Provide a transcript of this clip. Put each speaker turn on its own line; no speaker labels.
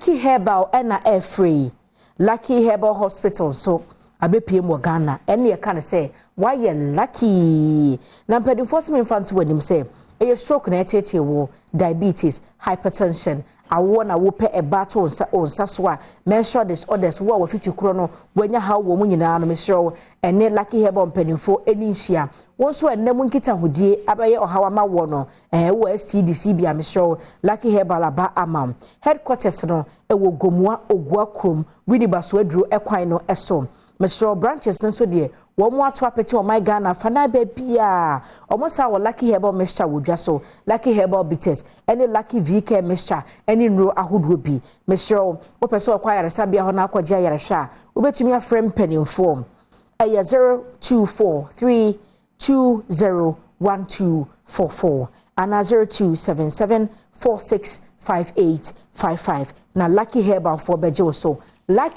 Lucky Herbal ɛna ɛɛfrɛ yi. Lucky Herbal Hospital nso abɛpie mu wɔ Ghana. Ɛne yɛka no sɛ wayɛ lucky na mpanimfoɔ sɛ memfa nto w'anim sɛ ɛyɛ stroke na ɛtetee wɔ, diabetes, hypertension, awoɔ na wopɛ ɛba to wo nsa so a, menstrual disorders, wo a wɔfiti korɔ no wɔanya haw wɔ mu nyinaa no, mesrɛ wo, ɛne Lucky Herbal mpanimfoɔ ani nhyia. Wɔn nso ɛnɛ mu nkitahodie abɛyɛ ɔhaw ama wɔ no, wɔ STDC bi a, mesrɛ wo, Lucky Herbal aba ama. Headquarters no ɛwɔ Gomua Ogua kurom, Winneba so aduro ɛkwan no ɛso. Mesrɛ, branches no nso deɛ, wɔn mu ato apete ɔman Ghana fanan baabi a wɔn sa wɔ Lucky Herbal mixture wɔ dwa so, Lucky Herbal Bitters ɛne Lucky VK mixture ɛne nnuro ahodoɔ bi. Mesrɛ, wopɛ sɛ ɔkɔ ayaresabea hɔ na akɔgye ayarehwɛ a, wobɛtumi afrɛ mpanimfoɔ, ɛyɛ 0243201244 anaa 0277465855 na Lucky Herbal foɔ bɛgye wo so. Lucky